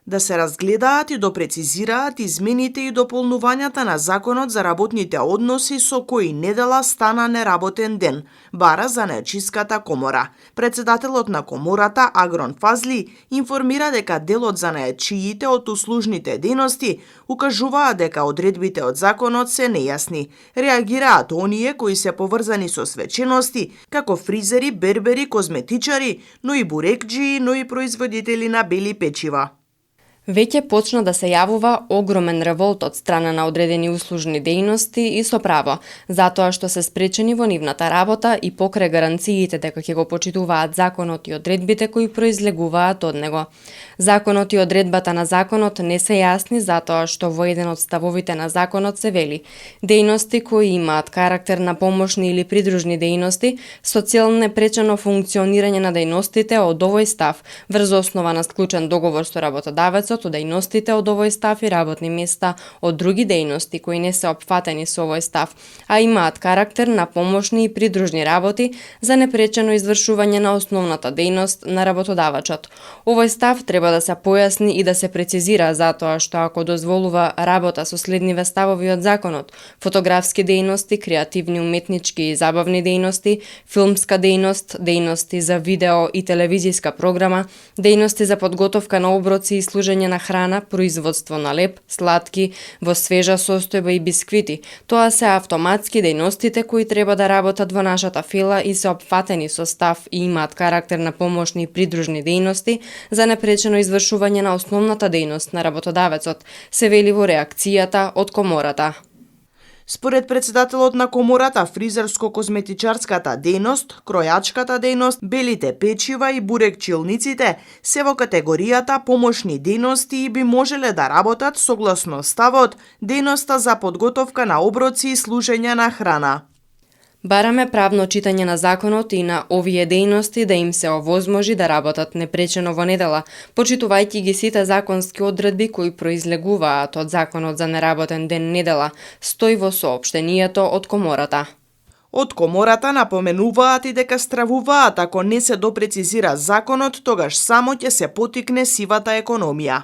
Да се разгледаат и допрецизираат измените и дополнувањата на Законот за работните односи со кои недела стана неработен ден, бара Занаечиската комора. Председателот на комората Агрон Фазли информира дека дел од занаечиите од услужните дејности укажуваат дека одредбите од законот се нејасни. Реагираат оние кои се поврзани со свечености, како фризери, бербери, козметичари, но и бурекџии, но и производители на бели печива. Веќе почна да се јавува огромен револт од страна на одредени услужни дејности и со право, затоа што се спречени во нивната работа и покрај гаранциите дека ќе го почитуваат законот и одредбите кои произлегуваат од него. Законот и одредбата на законот не се јасни затоа што во еден од ставовите на законот се вели: дејности кои имаат карактер на помошни или придружни дејности со цел непречено функционирање на дејностите од овој став врз основа на склучен договор со работодавецот од дејностите од овој став и работни места од други дејности кои не се опфатени со овој став, а имаат карактер на помошни и придружни работи за непречено извршување на основната дејност на работодавачот. Овој став треба да се појасни и да се прецизира затоа што ако дозволува работа со следниве ставови од законот: фотографски дејности, креативни, уметнички и забавни дејности, филмска дејност, дејности за видео и телевизиска програма, дејности за подготовка на оброци и служење на храна, производство на леп, сладки, во свежа состојба и бисквити. Тоа се автоматски дејностите кои треба да работат во нашата фила и се опфатени со став и имаат карактер на помошни и придружни дејности за непречено извршување на основната дејност на работодавецот, се вели во реакцијата од комората. Според председателот на комората, фризерско-козметичарската дејност, кројачката дејност, белите печива и бурекчилниците се во категоријата помошни дејности и би можеле да работат согласно ставот дејноста за подготовка на оброци и служење на храна. Бараме правно читање на законот и на овие дејности да им се овозможи да работат непречено во недела, почитувајќи ги сите законски одредби кои произлегуваат од законот за неработен ден недела, стои во соопштението од комората. Од комората напоменуваат и дека стравуваат ако не се допрецизира законот, тогаш само ќе се потикне сивата економија.